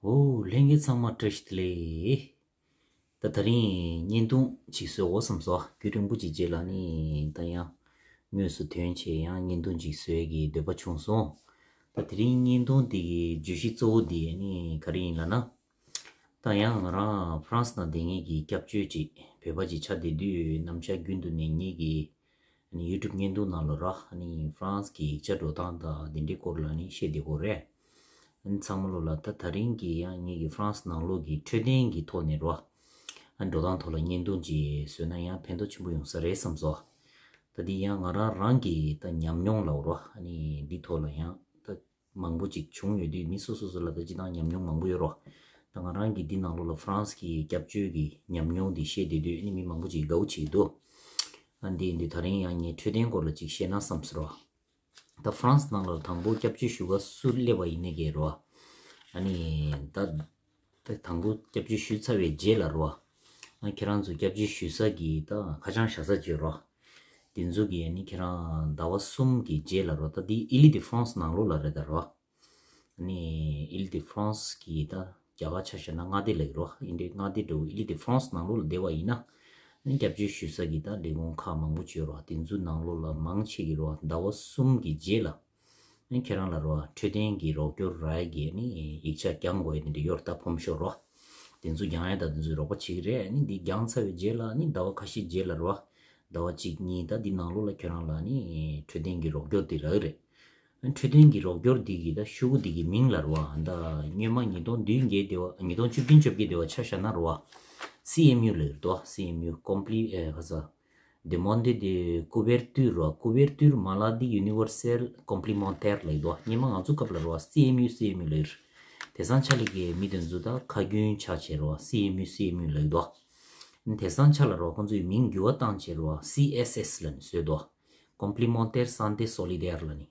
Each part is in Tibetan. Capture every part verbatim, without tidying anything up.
ཨོ། ལྷན་རྒྱས་ཚང་མ་བཀྲ་ཤིས་བདེ་ལེགས། ད་དེ་རིང་བརྙན་ཐུང་ཅིག་བཟོ་དགོས་བསམ་སོང་། རྒྱུན་རིང་པོ་ཅིག་རྗེས་ལ་ནི་ད་ཡང་དངོས་སུ་ཐོན་བྱས་ཡང་བརྙན་ཐུང་ཅིག་བཟོ་ཡས་ཀྱི་འདོད་པ་བྱུང་སོང་། ད་དེ་རིང་བརྙན་ཐུང་འདི་གི་བརྗོད་གཞི་གཙོ་བོ་འདི་ནི་ག་རེ་ཡིན་ལབ་ན། ད་ཡང་ང་རང་ཧྥ་རན་སི་ནང་བསྡད་མཁན་གྱི་སྐྱབས་བཅོལ་ཅིག་བོད་པ་ཅིག་ཆགས་བསྡད་དུས་ནམ་ཞག་རྒྱུན་དུ་ནས་ངེད་ཀྱི་ནི་ཡུ་ཊུབ་བརྙན་ཐུང་ནང་ལ་ར་ནི་ཧྥ་རན་སི་གི་ཡིག་ཆ་འགྲོ་སྟངས་དང་དེ་འདྲའི་སྐོར་ལ་ནི་བཤད་བསྡད་ཀྱི་ཡོད་རེད། ཨ་ནི་ཚང་མ་ལོ་ལ་ད་དེ་རིང་གི་ཡང་ངེད་ཀྱི་ཧྥ་རན་སི་ནང་ལོགས་ཀྱི་འཕྲོད་བསྟེན་གྱི་ཐོག་ནས་ར། ཨ་ནི་འགྲོ་སྟངས་ཐོག་ལ་བརྙན་ཐུང་ཅིག་བཟོས་ན་ཡང་ཕན་ཐོགས་ཆེན་པོ་ཡོང་ས་རེད་བསམ་སོང་། ད་འདི་ཡང་ང་རང་རང་གི་ད་ཉམས་མྱོང་ལབ་ར། ཨ་ནི་འདི་ཐོག་ལ་ཡང་ད་མང་པོ་ཅིག་བྱུང་ཡོད་དུས་མི་སོ་སོ་སོ་ལ་ད་སྤྱིར་བཏང་ཉམས་མྱོང་མང་པོ་ཡོད་ར། ད་ང་རང་གི་འདི་ནང་ལོགས་ལ་ཧྥ་རན་སི་གི་སྐྱབས་བཅོལ་གྱི་ཉམས་མྱོང་འདི་བཤད་བསྡད་དུས་ནི་མི་མང་པོ་ཅིག་དགའ་བོ་བྱེད་ཀྱི་འདུག་ཨ་འདི་འདི་ད་རིང་ཡང་ངས་འཕྲོད་བསྟེན་སྐོར་ལ་ཅིག་བཤད་ན་བསམ་སོང་ར། ད་ཧྥ་རན་སི་ནང་ལ་དང་པོ་སྐྱབས་བཅོལ་ཞུ་ག་སུ་སླེབས་པ་ཡིན་ནའི་གི་ར། ཨ་ནི་ད་ད་དང་པོ་སྐྱབས་བཅོལ་ཞུས་ཚར་བའི་རྗེས་ལ་ར། ཨ་ཁྱེད་རང་ཚོ་སྐྱབས་བཅོལ་ཞུ་ས་གི་ད་ཁ་བྱང་བཞག་ས་ཅིག་ཡོད་ར། དེ་ཚོ་གི་ཨ་ནི་ཁྱེད་རང་ཟླ་བ་གསུམ་གི་རྗེས་ལ་ར། ད་འདི་ཨི་ལི་དི་ཧྥ་རན་སི་ནང་ལོགས་ལ་རེད་ད་ར། ཨ་ནི་ཨི་ལི་དི་ཧྥ་རན་སི་གི་ད་རྒྱ་གར་ཆ་བཞག་ན་མངའ་སྡེ་ལབ་ཀྱི་རེད་བ། ཨིན་འདྲའི་མངའ་སྡེ་འདྲ་བོ་ཨི་ལི་དི་ཧྥ་རན་སི་ནང་ལོགས་ལ་བསྡད་པ་ཡིན་ན། ཨ་ནི་སྐྱབས་བཅོལ་ཞུ་ས་གི་ད་ལས་ཁུངས་ཁག་མང་པོ་ཅིག་ཡོད་རེད་བ། དེ་ཚོའི་ནང་ལོགས་ལ་མང་ཆེ་གི་རེད་བ། ཟླ་བ་གསུམ་གི་རྗེས་ལ་ཨ་ནི་ཁྱེད་རང་ལ་རེད་བ། འཕྲོད་བསྟེན་གྱི་རོགས་སྐྱོར་རག་ཡས་ཀྱི་ཨ་ནི་ཡིག་ཆ་བརྒྱངས་དགོས་ཡས་དེ་འདྲ་ཡོད་རེད་ད། ཕོམ་ཤོག་རེད་བ། དེ་ཚོ་བརྒྱངས་ཡས་ད་དེ་ཚོའི་རོགས་པ་བྱེད་ཀྱི་རེད། ཨ་ནི་འདི་བརྒྱངས་ཚར་བའི་རྗེས་ལ་ཨ་ནི་ཟླ་བ་ཁ་ཤས་རྗེས་ལ་རེད་བ། ཟླ་བ་གཅིག་གཉིས་ད་འདི་ནང་ལོགས་ལ་ཁྱེད་རང་ལ་ནི་འཕྲོད་བསྟེན་གྱི་རོགས་སྐྱོར་དེ་རག་གི་རེད། འཕྲོད་བསྟེན་གྱི་རོགས་སྐྱོར་འདི་གི་ད་ཤོག་གུ་འདི་གི་མིང་ལ་རེད་བ། ད་སྔོན་མ་ཉིས་སྟོང་བདུན་བརྒྱད་དེ་བ། ཉིས་སྟོང་བཅུ་བདུན་བཅོ་བརྒྱད་དེ་བ་ཆ་བཞག་ན་རེད་བ། སི་ཨེམ་ཡུ་ལབ་ཀྱི་རེད་དོ། སི་ཨེམ་ཡུ་ཀོམ་པི་ལི་ཨེ་ག་ས། Demande de couverture རེད་བ། Couverture maladie universelle complémentaire ལབ་ཀྱི་རེད་དོ། སྔོན་མ་ང་ཚོ་སྐབས་ལ་རེད་བ། སི་ཨེམ་ཡུ་སི་ཨེམ་ཡུ་ལབ་ཀྱི་རེད། དེང་སང་ཆ་ལ་གི་མི་དེ་ཚོ་ད་ཁ་རྒྱུན་ཆགས་བྱས་རེད་བ། སི་ཨེམ་ཡུ་སི་ཨེམ་ཡུ་ལབ་ཀྱི་རེད་དོ། དེང་སང་ཆ་ལ་རེད་བ། ཁོང་ཚོས་མིང་འགྱུར་བ་བཏང་བྱས་རེད་བ། སི་ཨེས་ཨེས་ལབ་ནས་བཟོས་དོ། Complémentaire santé solidaire ལབ་ནི།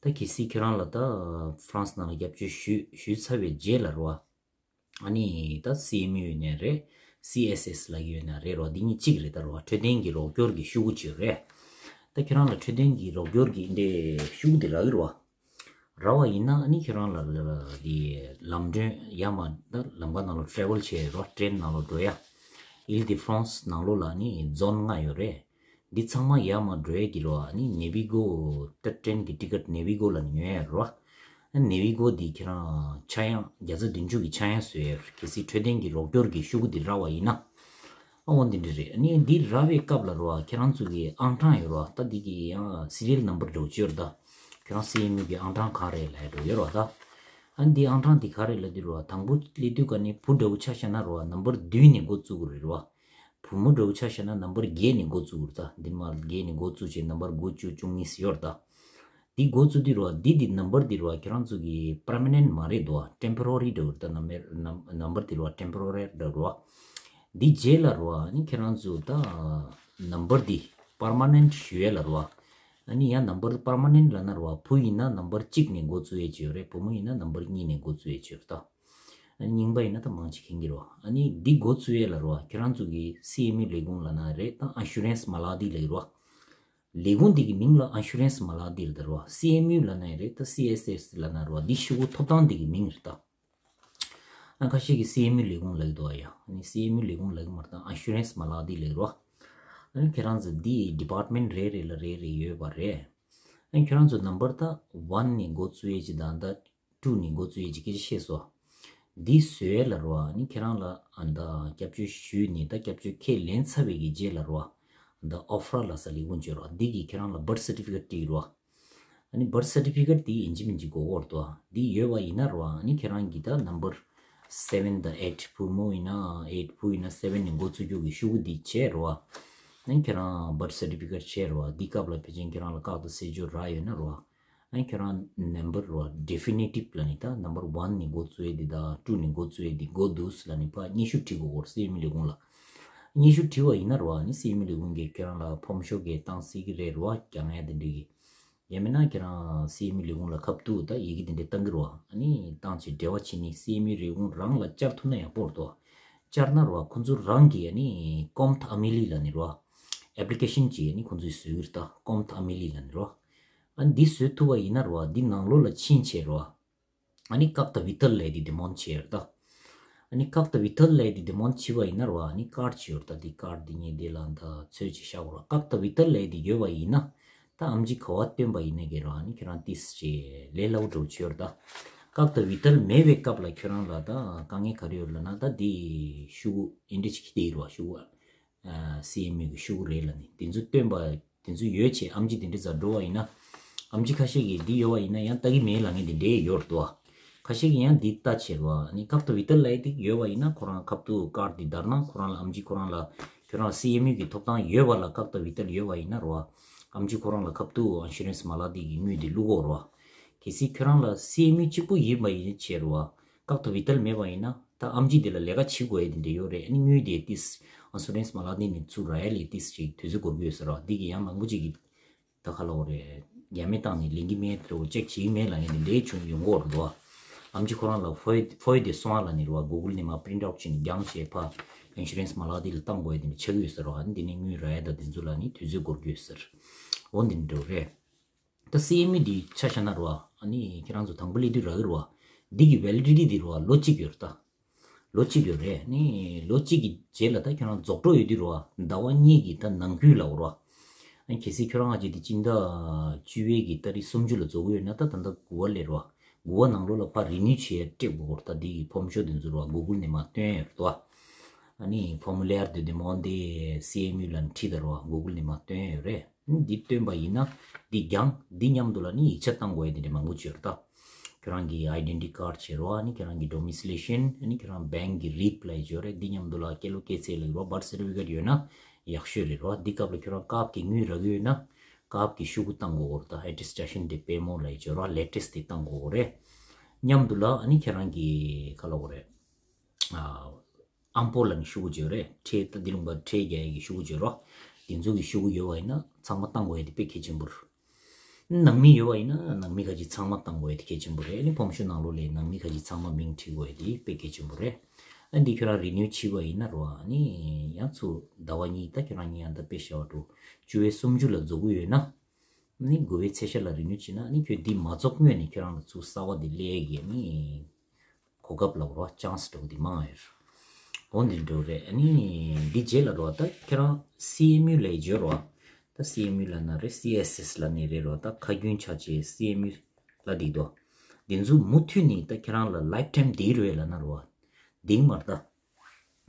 ད་གལ་སྲིད་ཁྱེད་རང་ལ་ད་ཧྥ་རན་སི་ནང་ལ་སྐྱབས་བཅོལ་ཞུས་ཞུས་ཚར་བའི་རྗེས་ལ་རེད་བ། ཨ་ནི་ད་སི་ཨེམ་ཡུ་ཡོད་ནའི་རེད། སི་ཨེས་ཨེས་ལབ་ཀྱི་ཡོད་ནའི་རེད་རེད་བ། འདི་གཉིས་གཅིག་རེད་ད་རེད་བ། འཕྲོད་བསྟེན་གྱི་རོགས་སྐྱོར་གྱི་ཤོག་གུ་གཅིག་ཡོད་རེད། ད་ཁྱེད་རང་ལ་འཕྲོད་བསྟེན་གྱི་རོགས་སྐྱོར་གྱི་འདི་ཤོག་གུ་འདི་རག་གི་རེད་བ། རག་པ་ཡིན་ན་ཨ་ནི་ཁྱེད་རང་ལ་ལ་ལ་འདི་ལམ་གྲོན་ཡར་མར་ད་ལམ་ཁ་ནང་ལ་ཊེ་ཝལ་བྱས་རོ། ཊེན་ནང་ལ་འགྲོ་ཡ། ཨིལ་དི་ཧྥ་རན་སི་ནང་ལོགས་ལ་ནི་ཛོན་ལྔ་ཡོད་རེད། འདི་ཚང་མ་ཡར་མར་འགྲོ་ཡ་གི་རོ། ཨ་ནི་ནེ་བི་གོ་ད་ཊེན་གི་ཊི་ཀེཊ་ནེ་བི་གོ་ལ་ནི་ཉོ་ཡ་རོ། ཨ་ནེ་བི་གོ་འདི་ཁྱེད་རང་ཆག་ཡང་བརྒྱ་ཆ་བདུན་ཅུ་གི་ཆག་ཡང་བཟོ་ཡ། གལ་སྲིད་འཕྲོད་བསྟེན་གྱི་རོགས་སྐྱོར་གྱི་ཤོག་གུ་འདི་རག་པ་ཡིན་ན། ཨ་འོ་འདི་འདྲ་རེད། ཨ་ནི་འདི་རག་པའི་སྐབས་ལ་རོ། ཁྱེད་རང་ཚོ་གི་ཨང་གྲངས་ཡོད་རོ། ད་འདི་གི་ཡང་སི་རི་ཡལ་ནམ་བར་འདྲ་བོ་ཅིག་ཡོད་རེད་ད། ཁྱེད་རང་སི་ཨེམ་ཡུ་གི་ཨང་གྲངས་ག་རེ་ལབ་ཡ་འདྲ་བོ་ཡོད་རོ་ད། ཨ་ནི་འདི་ཨང་གྲངས་འདི་ག་རེ་ལབ་འདི་རོ། དང་པོ་སླེབས་དུས་ཀ་ནི་བུ་འདྲ་བོ་ཆ་བཞག་ན་རོ། ནམ་བར་བདུན་ནས་འགོ་བཙུགས་དགོས་རེད་རོ། བུ་མོ་འདྲ་བོ་ཆ་བཞག་ན་ནམ་བར་བརྒྱད་ནས་འགོ་བཙུགས་དགོས་རེད་ད། འདི་མ་བརྒྱད་ནས་འགོ་བཙུགས་བྱས་ནམ་བར་དགུ་བཅུ་བཅུ་གཉིས་ཡོད་རེད་ད། འདི་འགོ་བཙུགས་དུས་རོ། འདི་འདི་ནམ་བར་འདི་རོ། ཁྱེད་རང་ཚོ་གི་པར་མ་ནེན་མ་རེད་དོ། ཊེམ་པོ་ར་རི་འདྲ་བོ་རེད་ད། ནམ་ནམ་ནམ་བར་འདི་རོ། ཊེམ་པོ་ར་རི་འདྲ་བོ་རོ། འདི་རྗེས་ལ་རོ། ཨ་ནི་ཁྱེད་རང་ཚོ་ད་ནམ་བར་འདི་པར་མ་ནེན་ཞུ་ཡས་ལ་རོ། ཨ་ནི་ཡང་ནམ་བར་པར་མ་ནེན་ལབ་ན་རོ། བུ་ཡིན་ན་ནམ་བར་གཅིག་ནས་འགོ་བཙུགས་ཡས་ཅིག་ཡོད་རེད། བུ་མོ་ཡིན་ན་ནམ་བར་གཉིས་ནས་འགོ་བཙུགས་ཡས་ཅིག་ཡོད་རེད་ད། ཨ་ནི་རྙིང་པ་ཡིན་ན་ད་མང་ཆེ་མཁྱེན་གྱི་རེད་བ། ཨ་ནི་འདི་འགོ་བཙུགས་ཡས་ལ་རེད་བ། ཁྱེད་རང་ཚོ་གི་སི་ཨེམ་ཡུ་ལས་ཁུངས་ལབ་ན་རེད་ད། ཨ་ཤུ་རན་སི་མ་ལ་དི་ལབ་ཀྱི་རེད་བ། ལས་ཁུངས་འདི་གི་མིང་ལ་ཨ་ཤུ་རན་སི་མ་ལ་དི་ལབ་ཀྱི་རེད་བ། སི་ཨེམ་ཡུ་ལབ་ན་ཡང་རེད་ད། སི་ཨེས་ཨེས་ལབ་ན་རེད་བ། འདི་ཤོག་གུ་ཐོབ་ཐང་འདི་གི་མིང་རེད་ད། ཨ་ཁ་ཤས་ཀྱིས་སི་ཨེམ་ཡུ་ལས་ཁུངས་ལབ་ཀྱི་འདུག་བ་ཡ། ཨ་ནི་སི་ཨེམ་ཡུ་ལས་ཁུངས་ལབ་ཀྱི་མ་རེད་ད། ཨ་ཤུ་རན་སི་མ་ལ་དི་ལབ་ཀྱི་རེད་བ། ཨ་ནི་ཁྱེད་རང་ཚོ་འདི་ཌི་པཊ་མེན་ཊ་རེ་རེ་ལ་རེ་རེ་ཡོད་པ་རེད། ཨ་ནི་ཁྱེད་རང་ཚོ་ནམ་བར་ད་ཝན་ནས་འགོ་བཙུགས་ཡས་ཅིག་དང་ད། ཊུ་ནས་འགོ་བཙུགས་ཡས་ཀྱི་སྐད་ཆ་བཤད་སོང་། འདི་བཟོ་ཡས་ལ་རོ། ཨ་ནི་ཁྱེད་རང་ལ་ཨ་ད་སྐྱབས་བཅོལ་ཞུས་ནས་ད་སྐྱབས་བཅོལ་ཁས་ལེན་ཚར་བའི་གི་རྗེས་ལ་རོ། ཨ་ད་ཨོ་ཧྥ་ར་ལབ་ས་ལས་ཁུངས་ཅིག་ཡོད་རོ། འདི་གིས་ཁྱེད་རང་ལ་བར་ཐི་སར་ཊི་ཕི་ཀེཊ་སྤྲད་ཀྱི་རོ། ཨ་ནི་བར་ཐི་སར་ཊི་ཕི་ཀེཊ་འདི་ཡིན་གཅིག་མིན་གཅིག་དགོས་ཀྱི་ཡོད་རེད་དོ། འདི་ཡོད་པ་ཡིན་ན་རོ། ཨ་ནི་ཁྱེད་རང་གི་ད་ནམ་བར་སེ་བེན་དང་ཨེཊ། བུ་མོ་ཡིན་ན་ཨེཊ། བུ་ཡིན་ན་སེ་བེན་ནས་འགོ་བཙུགས་རྒྱུ་གི་ཤོག་གུ་འདི་བྱས་རོ། ཨ་ནི་ཁྱེད་རང་བར་ཐི་སར་ཊི་ཕི་ཀེཊ་བྱས་རོ། འདི་སྐབས་ལ་ཕལ་ཆེར་ཁྱེད་རང་ལ་བཀག་དང་བསལ་བཅད་རག་ཡོད་ན་རོ། ཨ་ནི་ཁྱེད་རང་ནམ་བར་རོ། ཌི་ཕི་ནི་ཊིབ་ལབ་ནི་ད་ནམ་བར་ཝན་ནས་འགོ་བཙུགས་ཡས་འདི་དང་ཊུ་ནས་འགོ་བཙུགས་ཡས་འདི་དགོས་འདུག་ལབ་ནི་ཕར་སྙན་ཞུ་བྲིས་དགོས་ཀྱི་ཡོད་རེད་སི་ཨེམ་ཡུ་ལས་ཁུངས་ལ། སྙན་ཞུ་བྲིས་པ་ཡིན་ན་རོ། ཨ་ནི་སི་ཨེམ་ཡུ་ལས་ཁུངས་ཀྱིས་ཁྱེད་རང་ལ་ཕོམ་ཤོག་གི་བཏང་སྲིད་ཀྱི་རེད་རོ། རྒྱག་ཡ་དེ་འདྲ་གི། ཡང་མིན་ན་ཁྱེད་རང་སི་ཨེམ་ཡུ་ལས་ཁུངས་ལ་ཁ་ཐུག་ད་ཡི་གེ་དེ་འདྲ་བཏང་གི་རོ། ཨ་ནི་བཏང་བྱས་འབྲེལ་བ་བྱས་ནས་སི་ཨེམ་ཡུ་ལས་ཁུངས་རང་ལ་བཅར་ཐུབ་ན་ཡག་པོ་རེད་དོ། བཅར་ན་རོ། ཁོ་ཚོ་རང་གིས་ཨ་ནི་ཀོམ་ཐ་ཨ་མི་ལི་ལབ་ནི་རོ། ཨེབ་ལི་ཀེ་ཤན་ཅིག་ཨ་ནི་ཁོ་ཚོས་བཟོས་ཀྱི་རེད་ད། ཀོམ་ཐ་ཨ་མི་ལི་ལབ་ནི་རོ། ཨ་ནི་འདི་བཟོས་ཐུབ་པ་ཡིན་ན་རོ། འདི་ནང་ལོགས་ལ་ཕྱིན་བྱས་རོ། ཨ་ནི་ཀག་ཏ་བི་ཏལ་ལས་དེ་དེ་མོན་བྱས་ཡོད་ད། ཨ་ནི་ཀག་ཏ་བི་ཏལ་ལས་དེ་དེ་མོན་བྱས་པ་ཡིན་ན་ར་བ། ཨ་ནི་ཀར་ཌི་ཅིག་ཡོད་ད། དེ་ཀར་ཌི་དེ་ངས་དེ་ལ་ད་ཚོད་ཅིག་བཞག་གོ་ར། ཀག་ཏ་བི་ཏལ་ལས་དེ་ཡོད་པ་ཡིན་ན། ད་ཨམ་ཆི་ག་བ་བཏོན་པ་ཡིན་ན་གི་ར་བ། ཨ་ནི་ཁྱོད་རང་ཏིས་ཅིག་ལས་སླ་བོ་འགྲོ་བྱས་ཡོད་ད། ཀག་ཏ་བི་ཏལ་མེད་པའི་སྐབས་ལ་ཁྱོད་རང་ལ་ད་དཀའ་ངལ་ག་རེ་ཡོད་ལབ་ན། ད་དེ་ཤུ་གུ་ཨིན་དྲི་ཅིག་དེ་ཡོད་ར་བ། ཤུ་གུ་ཨ། སི་ཨེམ་ཡུ་གི་ཤུ་གུ་རེད་ལབ་ནས་དེ་ཚོ་བཏོན་པ། དེ་ཚོ་ཡོད་ཆེ་ཨམ་ཆི་དེ་འདྲ་ཙམ་འགྲོ་བ་ཡིན་ན། ཨམ་ཆི་ཁ་ཤས་ཀྱིས་འདི་ཡོད་པ་ཡིན་ན་ཡང་ལྟ་གི་མེད་ལབ་མཁན་དེ་འདྲའི་ཡོད་འདུག་ཁ་ཤས་ཀྱིས་ཡང་འདི་ལྟ་བྱེད་ར་བ། ཨ་ནི་ཀག་ཏ་བི་ཏལ་ལབ་ཡ་དེ་ཡོད་པ་ཡིན་ན། ཁོ་རང་ཁ་ཐུག་ཀར་ཌི་འདི་བརྡར་ན། ཁོ་རང་ལ་ཨམ་ཆི་ཁོ་རང་ལ་ཁྱོད་རང་སི་ཨེམ་ཡུ་གི་ཐོབ་ཐང་ཡོད་པ་ལ་ཀག་ཏ་བི་ཏལ་ཡོད་པ་ཡིན་ན་ར་བ། ཨམ་ཆི་ཁོ་རང་ལ་ཁ་ཐུག་ཨིན་ཤུ་རན་སི་མ་ལག་དེ་གི་དངུལ་དེ་བླུག་གོ་ར་བ། གལ་སྲིད་ཁྱོད་རང་ལ་སི་ཨེམ་ཡུ་གཅིག་པུ་ཡིན་པ་ཡིན་བྱས་ར་བ། ཀག་ཏ་བི་ཏལ་མེད་པ་ཡིན་ན། ད་ཨམ་ཆི་དེ་ལ་ལས་ཀ་བྱེད་དགོས་ཡ་དེ་འདྲ་ཡོད་རེད། ཨ་ནི་དངུལ་དེ་ཏིས་ཨིན་ཤུ་རན་སི་མ་ལག་དེ་ནས་ཚུར་རག་ཡ་ལས་ཏིས་ཅིག་དུས་ཚོད་འགོར་གྱི་ཡོད་ས་རེད་བ། འདི་གི་ཡང་མང་པོ་ཅིག་གིས་ད་ག་ལབ་དགོས་རེད། ཡ་མེད་བཏང་ནས་ལེན་གྱི་མེད་འགྲོ། ཅེག་བྱེད་ཀྱི་མེད་ལབ་མཁན་དེ་འདྲའི་བྱུང་ཡོང་གི་ཡོད་རེད་བ། ཨམ་ཆི་ཁོ་རང་ལ་ཕོ་ཡི་ཕོ་ཡི་དེ་སོང་ཨ་ལབ་ནས་རེད་བ། གུ་གུལ་ནས་མར་པི་རིན་ཊི་ཨའུཊ་བྱས་ནས་རྒྱང་བྱས་ཕར་ཨིན་ཤུ་རན་སི་མ་ལག་དེ་ལ་བཏང་དགོས་ཡ་དེ་འདྲ་ཆགས་ཀྱི་ཡོད་ས་རེད་བ། ཨ་ནི་དེ་ནས་དངུལ་རག་ཡ་དང་དེ་ཚོ་ལ་ནི་དུས་ཚོད་འགོར་གྱི་ཡོད་ས་རེད། འོ་འདི་འདྲ་རེད། ད་སི་ཨེམ་ཡུ་འདི་ཆ་བཞག་ན་རེད་བ། ཨ་ནི་ཁྱེད་རང་ཚོ་དང་པོ་སླེབས་དུས་རག་གི་རེད་བ། འདི་གི་ཝེ་ལི་ཌི་ཊི་འདི་རེད་བ། ལོ་གཅིག་ཡོད་རེད་ད། ལོ་གཅིག་ཡོད་རེད། ཨ་ནི་ལོ་གཅིག་གི་རྗེས་ལ་ད་ཁྱེད་རང་རྫོགས་འགྲོ་ཡོད་དུས་རེད་བ། ཟླ་བ་གཉིས་ཀྱི་ད་ནང་ཁུལ་ལ་རེད་བ། ཨ་ནི་གལ་སྲིད་ཁྱོད་རང་ཨ་ཅེ་འདི་སྤྱི་ཟླ་བཅུ་པའི་གི་ཏ་རིག་སུམ་ཅུ་ལ་རྫོགས་ཀྱི་ཡོད་ན། ད་ད་ལྟ་དགུ་པ་སླེབས་རེད་བ། དགུ་པ་ནང་ལོགས་ལ་ཕར་རི་ནིའུ་བྱེད་ཡ་སྤྲད་དགོས་རེད། ད་འདི་གི་ཕོརམ་ཤོག་འདི་ཚོ་རེད་བ། གུ་གུལ་ནས་མར་བཏོན་ཡོད་རེད་བ། ཨ་ནི་ཕོར་མུ་ལེར་དེ་དེ་མོ་འདི་སི་ཨེམ་ཡུ་ལ་ནི་བྲིས་ད་རེད་བ། གུ་གུལ་ནས་མར་བཏོན་ཡོད་རེད། འདི་བཏོན་པ་ཡིན་ན། འདི་རྒྱང་འདི་མཉམ་དུ་ལ་ནི་ཡིག་ཆ་བཏང་དགོས་ཡ་དེ་འདྲ་མང་པོ་ཅིག་ཡོད་རེད་ད། ཁྱོད་རང་གི་ཨའི་ཌེན་ཊི་ཊི་ཀར་ཌི་བྱེད་རོགས། ཨ་ནི་ཁྱོད་རང་གི་ཌོ་མི་སི་ལེ་ཤན། ཨ་ནི་ཁྱོད་རང་བེང་གི་རི་སི་པི་ལབ་ཡ་ཅིག་ཡོད་རེད། འདི་མཉམ་དུ་ལ་སྐྱེས་ལོ་སྐྱེས་ཚེས་ལབ་ཡོད་རོགས། བར་ཐི་སར་ཊི་ཕི་ཀེཊ་ཡོད་ན་ཡག་ཤོས་རེད་རོགས། འདི་སྐབས་ལ་ཁྱོད་རང་སྐབས་ཀྱི་དངུལ་རག་གི་ཡོད་ན། སྐབས་ཀྱི་ཤོག་གུ་བཏང་དགོས་རེད་ད། ཨེ་ཊེ་སི་ཊེ་ཤན་ཌེ་པེ་མོན་ལབ་ཡ་ཅིག་ཡོད་རོགས། ལེ་ཊེ་སི་ཊི་དེ་བཏང་དགོས་རེད། མཉམ་དུ་ལ་ཨ་ནི་ཁྱེད་རང་གི་ག་ལབ་དགོས་རེད། ཨ། ཨམ་པོ་ལ་ནི་ཤོག་གུ་ཅིག་ཡོད་རེད། ཁྲལ་ད་འདི་ལུང་པ་ཁྲལ་རྒྱག་ཡ་གི་ཤོག་གུ་ཅིག་ཡོད་རོགས། དེ་ཚོ་གི་ཤོག་གུ་ཡོད་པ་ཡིན་ན་ཚང་མ་བཏང་དགོས་ཡ་དེ་དཔེ་གལ་ཆེན་པོ་རེད། ནང་མི་ཡོད་པ་ཡིན་ན་ནང་མི་ཁ་ཅིག་ཚང་མ་བཏང་དགོས་ཡ་དེ་གལ་ཆེན་པོ་རེད། ཨ་ནི་ཕོརམ་ཤོག་ནང་ལོགས་ལ་ནང་མི་ཁ་ཅིག་ཚང་མ་མིང་བྲིས་དགོས་ཡ་དེ་དཔེ་གལ་ཆེན་པོ་རེད། ཨ་འདི་ཁྱོད་རང་རི་ནིའུ་བྱས་པ་ཡིན་ན་རོ། ཨ་ནི་ཡང་ཚུར་ཟླ་བ་གཉིས། ད་ཁྱོད་རང་གཉིས་ཡང་ད་དཔེ་བྱས་པ་འགྲོ། བཅུ་པའི་སུམ་ཅུ་ལ་རྫོགས་ཀྱི་ཡོད་ན། ཨ་ནི་དགུ་པའི་ཚེས་ཤར་ལ་རི་ནིའུ་བྱས་ན། ཨ་ནི་ཁྱོད་འདི་མ་རྫོགས་སྔོན་ནས་ཁྱོད་རང་ལ་ཚུར་གསར་པ་དེ་སླེབས་ཡ་གི་ཨ་ནི་གོ་སྐབས་ལབ་རོ། ཅན་སི་འདྲ་བོ་འདི་མང་ཡོད་རེད། འོ་འདི་འདྲ་བོ་རེད། ཨ་ནི་འདི་རྗེས་ལ་རོ། ད་ཁྱེད་རང་སི་ཨེམ་ཡུ་ལབ་ཡ་ཅིག་ཡོད་རོ། ད་སི་ཨེམ་ཡུ་ལབ་ན་རེད། སི་ཨེས་ཨེས་ལབ་ནི་རེད་རོ། ད་ཁ་རྒྱུན་ཆགས་བྱས་སི་ཨེམ་ཡུ་ལབ་འདི་འདུག་འདི་ཚོ་མུ་མཐུད་ནས་ད་ཁྱེད་རང་ལ་ལའིཕ་ཊའིམ་འདི་རེད་ལབ་ན་རོ། འདི་མ་རེད་ད།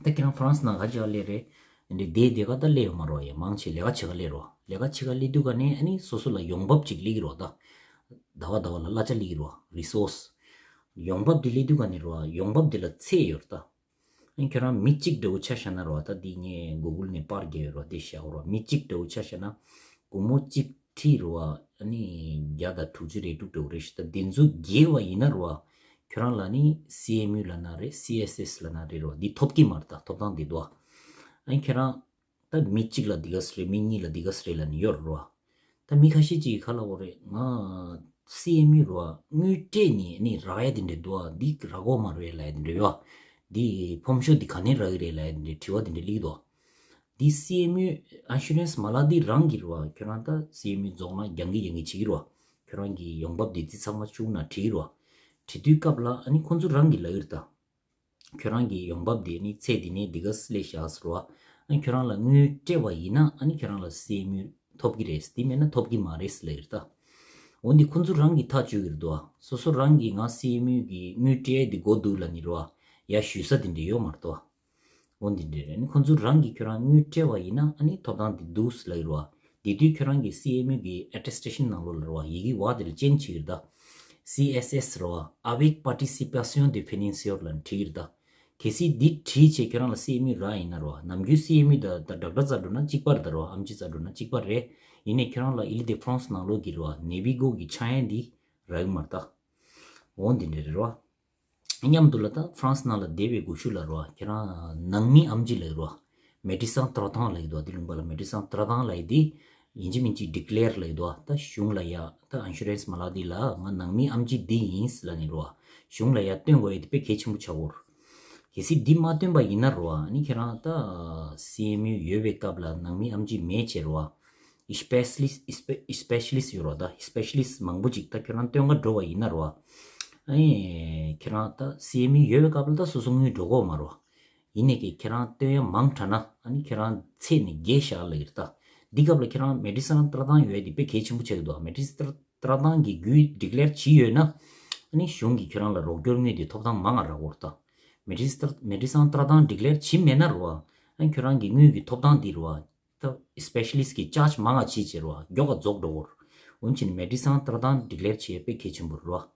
ད་ཁྱེད་རང་ཧྥ་རན་སི་ནང་ག་ཅིག་སླེབས་རེད། འདི་དེ་དེ་ག་ད་སླེབས་ཡོད་མ་རོ། ཡ་མང་ཆེ་ལས་ཀ་བྱེད་ག་སླེབས་རོ། ལས་ཀ་བྱེད་ག་སླེབས་དུས་ག་ནས་ཨ་ནི་སོ་སོ་ལ་ཡོང་འབབ་ཅིག་སླེབས་ཀྱི་རོ། ད་ཟླ་བ་ཟླ་བ་ལ་གླ་ཆ་སླེབས་ཀྱི་རོ། རི་སོར་སི། ཡོང་འབབ་དེ་སླེབས་དུས་ག་ནས་རོ། ཡོང་འབབ་དེ་ལ་ཚད་ཡོད་རེད་ད། ཨ་ནི་ཁྱོད་རང་མི་གཅིག་འདྲ་བོ་ཆ་བཞག་ན་རོ། ད་འདི་ངས་གུ་གུལ་ནས་པར་རྒྱབ་ཡོད་རོ། དེ་བཞག་རོ། མི་གཅིག་འདྲ་བོ་ཆ་བཞག་ན་སྒོར་མོ་གཅིག་ཁྲི་རོ། ཨ་ནི་བརྒྱ་དང་དྲུག་ཅུ་རེ་དྲུག་འདྲ་བོ་རེད་ཤག་ད་དེ་ཚོ་བརྒལ་བ་ཡིན་ན་རོ། ཁྱོད་རང་ལ་ནི་སི་ཨེམ་ཡུ་ལབ་ན་རེད། སི་ཨེས་ཨེས་ལབ་ན་རེད་རོ། འདི་ཐོབ་ཀྱི་མ་རེད་ད། ཐོབ་ཐང་འདི་འདུག་ཨ་ནི་ཁྱེད་རང་ད་མི་གཅིག་ལ་འདི་ག་ཙམ་རེད། མི་གཉིས་ལ་འདི་ག་ཙམ་རེད་ལབ་ནི་ཡོད་རེད་རོ། ད་མི་ཁ་ཤས་ཅིག་གིས་ག་ལབ་དགོས་རེད། ང་སི་ཨེམ་ཡུ་རོ། དངུལ་སྤྲད་ནས་ནི་རག་ཡ་དེ་འདྲ་འདུག་ཨ། འདི་རག་གི་མ་རེད་ལབ་ཡ་དེ་འདྲ་ཡོད། འདི་ཕོརམ་ཤོག་འདི་ག་ནས་རག་གི་རེད་ལབ་ཡ་དེ་འདྲ་དྲི་བ་དེ་འདྲ་སླེབས་འདུག་འདི་སི་ཨེམ་ཡུ་ཨིན་ཤུ་རན་སི་མ་ལག་འདི་རང་གི་རེད་བ། ཁྱོད་རང་ད་སི་ཨེམ་ཡུ་རྫོགས་ན་རྒྱང་གི་རྒྱང་གི་བྱེད་ཀྱི་རེད་བ། ཁྱོད་རང་གི་ཡོང་འབབ་འདི་ཚང་མ་བཅུག་ན་འགྲིག་གི་རེད་བ། བྲིས་དུས་སྐབས་ལ་ཨ་ནི་ཁོང་ཚོ་རང་གིས་ལབ་ཀྱི་རེད་ད། ཁྱོད་རང་གི་ཡོང་འབབ་འདི་ནི་ཚེ་འདི་ནས་འདི་ག་སླེབས་ཤག་ཟེར་བ། ཨ་ནི་ཁྱོད་རང་ལ་དངུལ་སྤྲད་པ་ཡིན་ན་ཨ་ནི་ཁྱོད་རང་ལ་སི་ཨེམ་ཡུ་ཐོབ་ཀྱི་རེད། དེ་མེད་ན་ཐོབ་ཀྱི་མ་རེད་ཟེར་ལབ་ཀྱི་རེད་ད། འོ་འདི་ཁོང་ཚོ་རང་གིས་ཐག་གཅོད་ཀྱི་རེད་དོ། སོ་སོ་རང་གིས་ང་སི་ཨེམ་ཡུ་གི་དངུལ་སྤྲད་དེ་དགོས་འདུག་ལབ་ནི་རེད་བ། ཡ་ཞུ་ས་དེ་འདྲ་ཡོད་མ་རེད་དོ། འོ་འདི་འདྲ་རེད། ཨ་ནི་ཁོང་ཚོ་རང་གིས་ཁྱོད་རང་དངུལ་སྤྲད་པ་ཡིན་ན་ཨ་ནི་ཐོབ་ཐང་དེ་འདུག་ཟེར་ལབ་ཀྱི་རེད་བ། དེ་དུས་ཁྱོད་རང་གིས་སི་ཨེམ་ཡུ་གི་ཨེ་ཊེ་སི་ཊེ་ཤན་ནང་ལོགས་ལ་རེད་བ། ཡི་གེ་བ་དེ་ལ་ཅན་བྱེད་ཀྱི་རེད་ད། སི་ཨེས་ཨེས་རེད་བ། Avec participation des financeurs ལབ་ནས་བྲིས་ཀྱི་རེད་ད། གལ་སྲིད་འདི་བྲིས་བྱས་ཁྱོད་རང་ལ་སི་ཨེམ་ཡུ་རག་ཡིན་ན་རོ། ནམ་རྒྱུན་སི་ཨེམ་ཡུ་དང་ད་ཌོག་ཊར་རྩ་འགྲོ་ན་གཅིག་པ་རེད་ད་རོ། ཨམ་ཆི་རྩ་འགྲོ་ན་གཅིག་པ་རེད། ཡིན་ནའི་ཁྱོད་རང་ལ་ཨིལ་ཌི་ཕ་རན་སི་ནང་ལོགས་ཀྱི་རོ། ནེ་བི་གོ་གི་ཆག་ཡན་འདི་རག་གི་མ་རེད་ད། འོ་འདི་འདྲ་རེད་རོ། མཉམ་དུ་ལ་ད་ཕ་རན་སི་ནང་ལ་བསྡད་པའི་སྒུག་ཤུགས་ལ་རོ། ཁྱོད་རང་ནང་མི་ཨམ་ཆི་ལབ་རོ། མེ་ཌི་སན་ཏྲོ་ཐང་ལབ་ཀྱི་འདུག་འདི་ལུང་པ་ལ་མེ་ཌི་སན་ཏྲོ་ཐང་ལབ་ཡ་འདི། ཡིན་གཅིག་མིན་གཅིག་ཌི་ཀི་ལེར་ལབ་ཡ་འདུག་ད་གཞུང་ལ་ཡ་ད་ཨིན་ཤུ་རན་སི་མ་ལག་འདི་ལ་ང་ནང་མི་ཨམ་ཆི་འདི་ཡིན་ལབ་ནི་རོ། གཞུང་ལ་ཡ་སྟོན་དགོས་ཡ་འདི་དཔེ་གལ་ཆེན་པོ་ཆགས་ཀྱི་ཡོད་རེད། གལ་སྲིད་འདི་མ་སྟོན་པ་ཡིན་ན་རོ། ཨ་ནི་ཁྱེད་རང་ད་སི་ཨེམ་ཡུ་ཡོད་པའི་སྐབས་ལ་ནང་མི་ཨམ་ཆི་མེད་བྱས་རོ། ཨི་སི་པེ་ཤ་ལི་སི་ཊི་ཨི་སི་པེ་ཤ་ལི་སི་ཊི་ཡོད་རོ། ད་ཨི་སི་པེ་ཤ་ལི་སི་ཊི་མང་པོ་ཅིག་ད་ཁྱོད་རང་སྟོན་ག་འགྲོ་བ་ཡིན་ན་རོ། ཨ་ནི། ཁྱེད་རང་ད་སི་ཨེམ་ཡུ་ཡོད་པའི་སྐབས་ལ་ད་སོ་སོ་དངུལ་འགྲོ་གི་ཡོད་མ་རེད་བ། ཡིན་ནའི་ཀྱི་ཁྱེད་རང་བཏོན་ཡ་མང་དྲགས་ན་ཨ་ནི་ཁྱེད་རང་ཚད་ནས་བརྒལ་བཞག་ལབ་ཀྱི་རེད་ད། འདི་སྐབས་ལ་ཁྱེད་རང་མེ་ཌི་སན་ཏྲ་ཏང་ཡོད་ཡ་དེ་དཔེ་གལ་ཆེན་པོ་ཆགས་ཀྱི་འདུག་མེ་ཌི་སན་ཏྲ་ཏང་གི་རྒྱུ་ཌི་ཀི་ལེར་བྱས་ཡོད་ན་ཨ་ནི་གཞུང་གིས་ཁྱེད་རང་ལ་རོགས་སྐྱོར་དངུལ་དེ་ཐོབ་ཐང་མང་ང་རག་གི་རེད་ད། མེ་ཌི་སན་ཏྲ་མེ་ཌི་སན་ཏྲ་ཏང་ཌི་ཀི་ལེར་བྱས་མེད་ན་རེད་བ། ཨ་ནི་ཁྱེད་རང་གི་དངུལ་གྱི་ཐོབ་ཐང་འདི་རེད་བ། ད་སི་པེ་ཤ་ལི་སི་ཊི་གི་ཅར་ཇི་མང་ང་བྱས་བྱས་རེད་བ། མགྱོགས་ཀ་རྫོགས་འགྲོ་གི་རེད། འོན་ཀྱང་མེ་ཌི་སན་ཏྲ་ཏང་ཌི་ཀི་ལེར་བྱས་དཔེ་གལ་ཆེན་པོ་རེད་བ།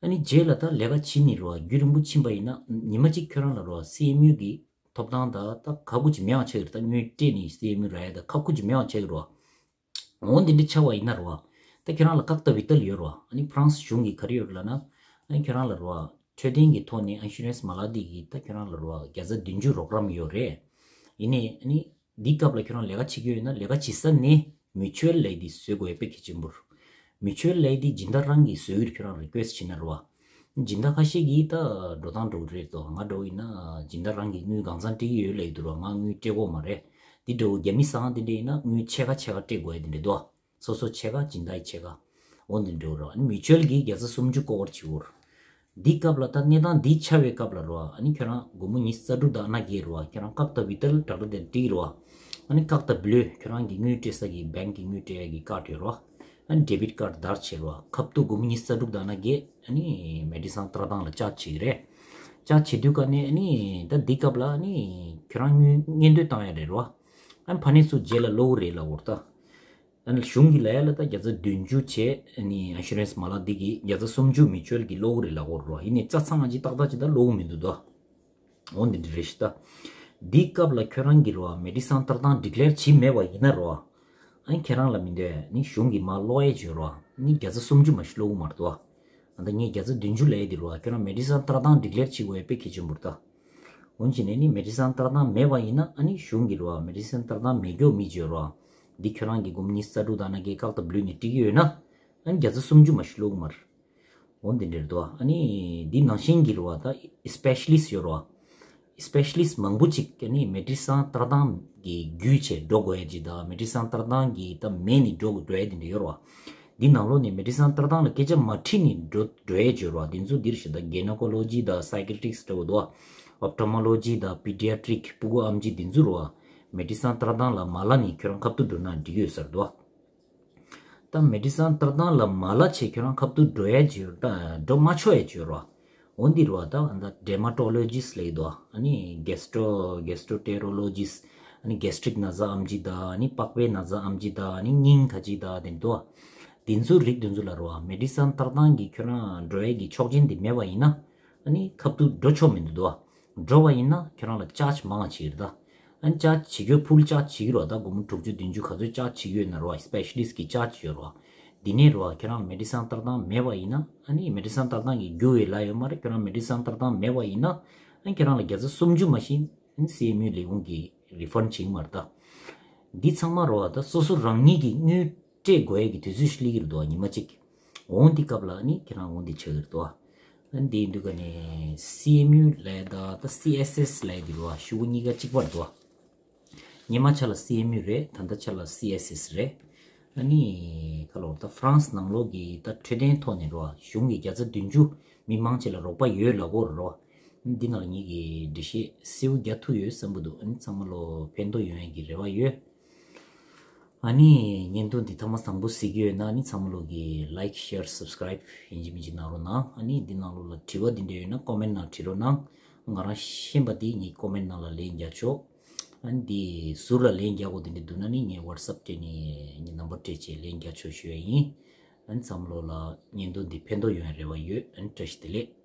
ཨ་ནི་རྗེས་ལ་ད་ལས་ཀ་བྱེད་ནི་རེད་བ། རྒྱུན་རིང་པོ་ཕྱིན་པ་ཡིན་ན་ཉི་མ་གཅིག་ཁྱོད་རང་ལ་རེད་བ། སི་ཨེམ་ཡུ་གི་ཐོབ་ཐང་ད་ད་ཁག་པོ་ཅིག་མེད་པ་ཆགས་ཀྱི་རེད། ད་དངུལ་སྤྲད་ནས་སི་ཨེམ་ཡུ་རག་ཡ་ད་ཁག་པོ་ཅིག་མེད་པ་ཆགས་ཀྱི་རེད་བ། འོ་འདི་འདྲ་ཆགས་པ་ཡིན་ན་རེད་བ། ད་ཁྱོད་རང་ལ་ཀར་ཏི་བི་ཏལ་ཡོད་རེད་བ། ཨ་ནི་ཕ་རན་སི་གཞུང་གིས་ག་རེ་ཡོད་རེད་ལབ་ན། ཨ་ནི་ཁྱོད་རང་ལ་རེད་བ། འཕྲོད་བསྟེན་གྱི་ཐོག་ནས་ཨན་ཤུ་རན་སི་མ་ལག་འདི་གིས་ད་ཁྱོད་རང་ལ་རེད་བ། བརྒྱ་ཆ་བདུན་ཅུ་རོགས་རམ་ཡོད་རེད། ཡིན་ནའི་ཨ་ནི་འདི་སྐབས་ལ་ཁྱོད་རང་ལས་ཀ་བྱེད་ཀྱི་ཡོད་ན་ལས་ཀ་བྱེད་ས་ནས་མིའུ་ཅུ་ཨལ་ལབ་ཡ་འདི་བཟོ་དགོས་ཡ་དཔེ་གལ་ཆེན་པོ་རེད། མིའུ་ཅུ་ཨལ་ལབ་ཡ་འདི་སྦྱིན་བདག་རང་གིས་བཟོ་གི་རེད། ཁྱོད་རང་ལ་རི་ཀུ་ཨེ་སི་ཊི་བྱེད་ན་རེད་བ། སྦྱིན་བདག་ཁ་ཤས་ཀྱིས་ད་འགྲོ་སྟངས་འགྲོ་གི་རེད་དོ། ང་འདྲ་བོ་ཡིན་ན་སྦྱིན་བདག་རང་གིས་དངུལ་གང་འཚམ་སྤྲད་ཀྱི་ཡོད་ལབ་ཀྱི་འདུག་ར། ང་དངུལ་སྤྲད་ཀྱི་ཡོད་མ་རེད། འདི་འདྲ་བོ་རྒྱ་མི་ཚང་འདི་འདྲ་ཡིན་ན་དངུལ་ཕྱེད་ཀ་ཕྱེད་ཀ་སྤྲད་དགོས་ཡ་འདི་འདྲ་འདུག་སོ་སོ་ཕྱེད་ཀ་སྦྱིན་བདག་གི་ཕྱེད་ཀ། འོ་འདི་འདྲ་བོ་ར། ཨ་ནི་མིའུ་ཅུ་ཨལ་གྱིས་བརྒྱ་ཆ་སུམ་ཅུ་ཀོ་བར་བྱེད་དགོས་ར། འདི་སྐབས་ལ་ད་གནས་སྟངས་འདི་ཆགས་པའི་སྐབས་ལ་ར། ཨ་ནི་ཁྱོད་རང་སྒོར་མོ་ཉི་ཤུ་རྩ་དྲུག་དང་ཨ་ན་བརྒྱད་ར། ཁྱོད་རང་ཀར་ཏི་བི་ཏལ་དྲག་དྲག་དེ་སྤྲད་ར། ཨ་ནི་ཀར་ཏི་བློ་ཁྱོད་རང་གི་དངུལ་སྤྲད་ས་གི་བེང་གི་དངུལ་སྤྲད་ཡ་གི་ཀར་ཌི་ཡོད་ར། ཨ་ནི་ཌེ་བིཊ་ཀར་ཌི་བརྡར་བྱས་ར། ཁ་ཐུག་སྒོར་མོ་ཉི་ཤུ་རྩ་དྲུག་དང་ཨ་ན་བརྒྱད། ཨ་ནི་མེ་ཌི་སན་ཏྲ་ཏང་ལ་ཅར་ཇི་བྱེད་ཀྱི་རེད། ཅར་ཇི་བྱེད་དུས་ཀ་ནས་ཨ་ནི་ད་འདི་སྐབས་ལ་ཨ་ནི་ཁྱོད་རང་དངུལ་སྔོན་འདོན་བཏང་ཡ་རེད་ར། ཨ་ནི་ཕ་ནས་ཚུར་རྗེས་ལ་སློག་གི་རེད་ལབ་ཀྱི་ཡོད་ར་ད། ཨ་ནི་གཞུང་གིས་ལབ་ཡ་ལ་ད་བརྒྱ་ཆ་བདུན་ཅུ་བྱས། ཨ་ནི་ཨན་ཤུ་རན་སི་མ་ལག་འདི་གིས་བརྒྱ་ཆ་སུམ་ཅུ་མིའུ་ཅུ་ཨལ་གྱིས་སློག་གི་རེད་ལབ་ཀྱི་ཡོད་ར། ཡིན་ནའི་ཆ་ཚང་ཅིག་ཏག་ཏག་ཅིག་ད་སློག་གི་མི་འདུག་ད། འོ་འདི་འདྲ་རེད་ཤག་ད། འདི་སྐབས་ལ་ཁྱོད་རང་གིས་ར་མེ་ཌི་སན་ཏྲ་ཏང་ཌི་ཀི་ལེར་བྱས་མེད་པ་ཡིན་ན་ར། ཨ་ནི་ཁྱེད་རང་ལ་མི་འདོད་ནི་གཞུང་གིས་མར་སློག་ཡ་བྱོས་ར། ནི་བརྒྱ་ཆ་སུམ་ཅུ་མ་གཞི་སློག་གི་མ་རེད་དོ། ཨ་ད་ངས་བརྒྱ་ཆ་བདུན་ཅུ་ལབ་ཡ་འདི་ར། ཁྱོད་རང་མེ་ཌི་སན་ཏྲ་ཏང་ཌི་ཀི་ལེར་བྱེད་དགོས་ཡ་དཔེ་གལ་ཆེན་པོ་རེད་ད། འོན་ཀྱང་ནི་ནི་མེ་ཌི་སན་ཏྲ་ཏང་མེད་པ་ཡིན་ན་ཨ་ནི་གཞུང་གིས་ར་མེ་ཌི་སན་ཏྲ་ཏང་མེད་མཁན་མི་བྱོས་ར། འདི་ཁྱོད་རང་གི་སྒོར་མོ་ཉི་ཤུ་རྩ་དྲུག་དང་ཨ་ན་བརྒྱད་ཀར་ཏི་བློ་ནས་སྤྲད་ཀྱི་ཡོད་ན། ཨ་ནི་བརྒྱ་ཆ་སུམ་ཅུ་མ་གཞི་སློག་གི་མ་རེད། འོ་འདི་འདྲ་རེད་དོ། ཨ་ནི་འདི་ནང་བཞིན་གྱི་རེད་བ། ད་སི་པེ་ཤ་ལི་སི་ཊི་ཡོད་རེད་བ། སི་པེ་ཤ་ལི་སི་ཊི་མང་པོ་ཅིག་ཨ་ནི་མེ་ཌི་སན་ཏྲ་ཏང་གི་བརྒྱུད་བྱས་འགྲོ་དགོས་ཡ་ཅིག་དང་། མེ་ཌི་སན་ཏྲ་ཏང་གི་ད་མེད་ནི་འགྲོ་དགོས་འགྲོ་ཡ་དེ་འདྲ་ཡོད་རེད་བ། འདི་ནང་ལོགས་ནས་མེ་ཌི་སན་ཏྲ་ཏང་ལ་སྐད་ཆ་མ་དྲིས་ནི་འགྲོ་འགྲོ་ཡ་ཅིག་ཡོད་རེད་བ། འདི་ཚོ་འདིར་བཞག་ད་གྷའི་ནོ་ཀོ་ལོ་ཇི་དང་སའི་ཀེ་ཊི་རིག་སི་འདྲ་བོ་འདུག་བ། ཨོབ་ཊོ་མོ་ལོ་ཇི་དང་པི་ཌི་ཡ་ཊི་རིག་སྤུ་གུ་ཨེམ་ཆི་འདི་ཚོ་རེད་བ། མེ་ཌི་སན་ཏྲ་ཏང་ལ་མ་ལབ་ནི་ཁྱོད་རང་ཁ་ཐུག་འགྲོ་ན་འགྲིག་གི་ཡོད་ས་རེད་དོ། ད་མེ་ཌི་སན་ཏྲ་ཏང་ལ་མ་ལབ་བྱས་ཁྱོད་རང་ཁ་ཐུག་འགྲོ་ཡ་ཅིག་ཡོད་རེད། ད་འགྲོ་མ་ཆོག་ཡ་ཅིག་ཡོད་རེད་བ། འོ་འདི་རེད་བ། ད་ད་ཌེར་མ་ཊོ་ལོ་ཇི་སི་ཊི་ལབ་ཀྱི་འདུག་ཨ་ནི་གེ་སི་ཊོ་གེ་སི་ཊོ་ཊེ་རོ་ལོ་ཇི་སི་ཊི། ཨ་ནི་གེ་སི་ཊི་རིག་ན་ཚ་ཨེམ་ཆི་དང་། ཨ་ནི་པགས་པའི་ན་ཚ་ཨེམ་ཆི་དང་། ཨ་ནི་སྙིང་ཁ་ཅིག་དང་དེ་འདུག་འདི་ཚོ་རིགས་འདི་ཚོ་ལ་རེད་བ། མེ་ཌི་སན་ཏྲ་ཏང་གིས་ཁྱོད་རང་འགྲོ་ཡ་གི་ཆོག་མཆན་དེ་མེད་པ་ཡིན་ན། ཨ་ནི་ཁ་ཐུག་འགྲོ་ཆོག་མི་འདུག་འདུག་བ། འགྲོ་བ་ཡིན་ན་ཁྱོད་རང་ལ་ཅར་ཇི་མང་བ་བྱེད་ཀྱི་རེད་ད། ཨ་ནི་ཅར་ཇི་བྱེད་རྒྱུ་ཕུལ་ཅར་ཇི་བྱེད་ཀྱི་རེད་བ། ད་སྒོར་མོ་དྲུག་ཅུ་བདུན་ཅུ་ག་ཚོད་ཅར་ཇི་བྱེད་ཀྱི་ཡོད་ན་རེད་བ། སི་པེ་ཤ་ལི་སི་ཊི་གིས་ཅར་ཇི་བྱེད་ཀྱི་ཡོད་རེད་བ། འདི་ནས་རེད་བ། ཁྱོད་རང་མེ་ཌི་སན་ཏྲ་ཏང་མེད་པ་ཡིན་ན། ཨ་ནི་མེ་ཌི་སན་ཏྲ་ཏང་གིས་རྒྱུག་པའི་ལ་ཡོད་མ་རེད། ཁྱོད་རང་མེ་ཌི་སན་ཏྲ་ཏང་མེད་པ་ཡིན་ན། ཨ་ནི་ཁྱོད་རང་ལ་བརྒྱ་ཆ་སུམ་ཅུ་མ་གཞི་ཨ་ནི་སི་ཨེམ་ཡུ་ལས་ཁུངས་ཀྱིས་རི་ཕན་ཌི་བྱེད་ཀྱི་མ་རེད་ད། འདི་ཚང་མ་རེད་བ། ད་སོ་སོ་རང་ཉིད་ཀྱིས་དངུལ་སྤྲད་དགོས་ཡ་གི་དུས་ཚོད་ཞིག་སླེབས་ཀྱི་རེད་འདུག་བ། ཉི་མ་གཅིག་འོང་འདི་སྐབས་ལ་ནི་ཁྱེད་རང་འོང་འདི་ཆགས་ཀྱི་རེད་འདུག་བ། ཨ་འདི་ཡིན་དུས་ཀ་ནས་སི་ཨེམ་ཡུ་ལབ་ཡ་དང་ད་སི་ཨེས་ཨེས་ལབ་ཡ་འདི་རེད་བ། ཤོག་གུ་གཉིས་ཀ་གཅིག་པ་རེད་འདུག་བ། སྔོན་མ་ཆ་ལ་སི་ཨེམ་ཡུ་རེད། ད་ལྟ་ཆ་ལ་སི་ཨེས་ཨེས་རེད། ཨ་ནི་ཁ་ལོ་ད་ཧྥ་རན་སི་ནང་ལོགས་ཀྱི་ད་འཕྲོད་བསྟེན་ཐོག་ནས་རེད་བ། གཞུང་གིས་བརྒྱ་ཆ་བདུན་ཅུ་མི་མང་ཆེ་ལ་རོགས་པ་ཡོད་ལབ་ཀྱི་ཡོད་རེད་བ། འདི་ནང་ལ་ངེད་ཀྱིས་འགྲེལ་བཤད་གསལ་པོ་རྒྱག་ཐུབ་ཡོད་བསམ་གྱི་འདུག་ཨ་ནི་ཚང་མ་ལོ་ཕན་ཐོགས་ཡོང་ཡ་གི་རེ་བ་ཡོད། ཨ་ནི་བརྙན་ཐུང་འདི་ཐོག་མ་དང་པོ་གཟིགས་ཀྱི་ཡོད་ན་ཨ་ནི་ཚང་མ་ལོ་གིས་ལའིཀ་ཤེར་སབ་སི་ཀ་རའིབ་ཡིན་གཅིག་མིན་གཅིག་གནང་རོགས་གནང་། ཨ་ནི་འདི་ནང་ལོགས་ལ་དྲི་བ་འདི་འདྲ་ཡོད་ན་ཀོ་མེན་ཊི་ནང་བྲིས་རོགས་གནང་། ང་རང་ཤེས་པ་འདི་ངས་ཀོ་མེན་ཊི་ནང་ལ་ལན་རྒྱག་ཆོག་ཨ་ནི་འདི་ཟུར་ལ་ལན་རྒྱག་དགོས་འདི་འདྲ་འདུག་ན་ནི་ངས་ཝ་ཊི་སི་ཨེབ་སྤྲད་ནས་ངའི་ནམ་བར་སྤྲད་བྱས་ལན་རྒྱག་ཆོག་ཞུ་ཡ་ཡིན། ཨ་ནི་ཚང་མ་ལོ་ལ་བརྙན་ཐུང་འདི་ཕན་ཐོགས་ཡོང་ཡ་རེ་བ་ཡོད། ཨ་ནི་བཀྲ་ཤིས་བདེ་ལེགས།